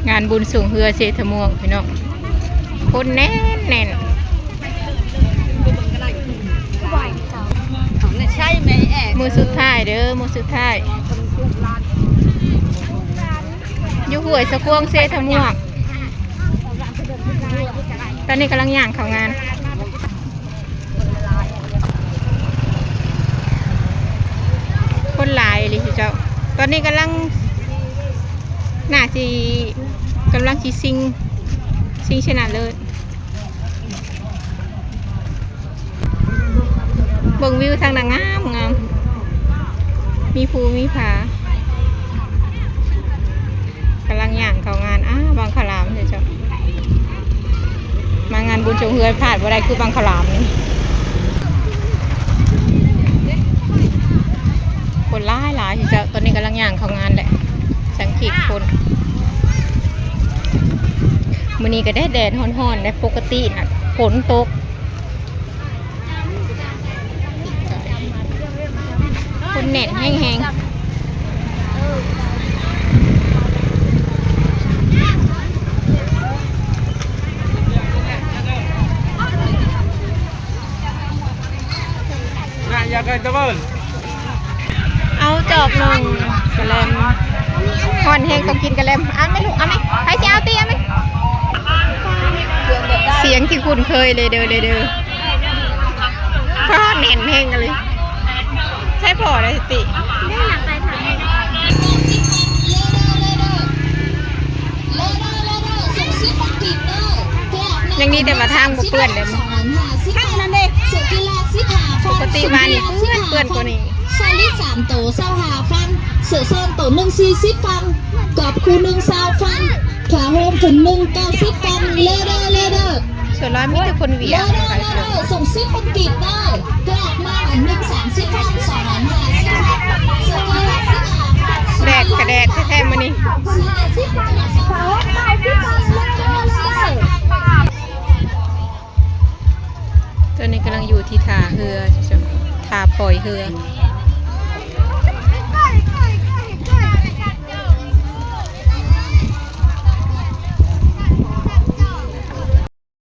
ງານບຸນຊ່ວງເຮືອເຊຕະມ່ວງພີ່ນ້ອງ ຄົນແໜ້ນໆ ມື້ສຸດທ້າຍເດີ້ ມື້ສຸດທ້າຍ ຢູ່ຫ້ວຍສະກວງເຊຕະມ່ວງ ຕອນນີ້ກຳລັງຍ່າງເຂົ້າງານ ຄົນຫຼາຍອີ່ຫຼີເຈົ້າ ຕອນນີ້ກຳລັງ ໜ້າຊິ ກຳລັງຊິຊິງ ຊິງຊະນະເລີດ ເບິ່ງວິວທາງນັ້ນງາມໆ ມີພູມີຜາ ກຳລັງຍ່າງເຂົ້າງານ ອ້າ ບັງຄະລາມເດ້ເຈົ້າ ມາງານບຸນຊ່ວງເຮືອພາດບໍ່ໄດ້ຄືບັງຄະລາມນີ້ ຄົນຫຼາຍໆ ເຈົ້າ ຕອນນີ້ກຳລັງຍ່າງເຂົ້າງານແຫຼະ ສັງເກດຄົນ ມື້ນີ້ກໍແດດໆ ຮ້ອນໆ ແລະ ປົກກະຕິນະຝົນຕົກ ຄົນແໜ້ນແຮງໆ ເອົາຈອກໜຶ່ງກະແລັມ ຮ້ອນແຮງຕ້ອງກິນກະແລັມ ເອົາໄໝລູກ ເອົາໄໝ ໃຜຊິເອົາຕິ ເອົາໄໝ ສຽງທີ່ຄຸ້ນເຄີຍເລີຍເດີ ເລີຍເດີ ຟ້າແໜ້ນແຮງກັນເລີຍ ໃຊ່ພໍ່ໄດ້ຕິ ຍັງດີແຕ່ວ່າທາງບໍ່ເປື້ອນເດ້ ຄັນນັ້ນເດ້ ປົກກະຕິວ່ານີ້ເປື້ອນ ເປື້ອນກວ່ານີ້ ສາລີສາມໂຕ ຊາວຫ້າພັນ ເສື້ອສອງໂຕ ໜຶ່ງສີ່ສິບພັນ ກອບຄູ່ໜຶ່ງ ຊາວພັນ ຜ້າຫົ່ມຂຶ້ນໜຶ່ງ ເກົ້າສິບພັນ ເລີເດີ ເລີເດີ ສ່ວນຫຼາຍມີແຕ່ຄົນຫວຽດ ເລີເດີ ເລີເດີ ສົ່ງສິບພັນກີບເດີ ກອບມາອັນໜຶ່ງ ສາມສິບພັນ ສອງ ຫ້າສິບພັນ ເສື້ອ ແດດກະແດດແທ້ໆ ມື້ນີ້ ຕອນນີ້ກຳລັງຢູ່ທີ່ທ່າເຮືອ ທ່າປ່ອຍເຮືອ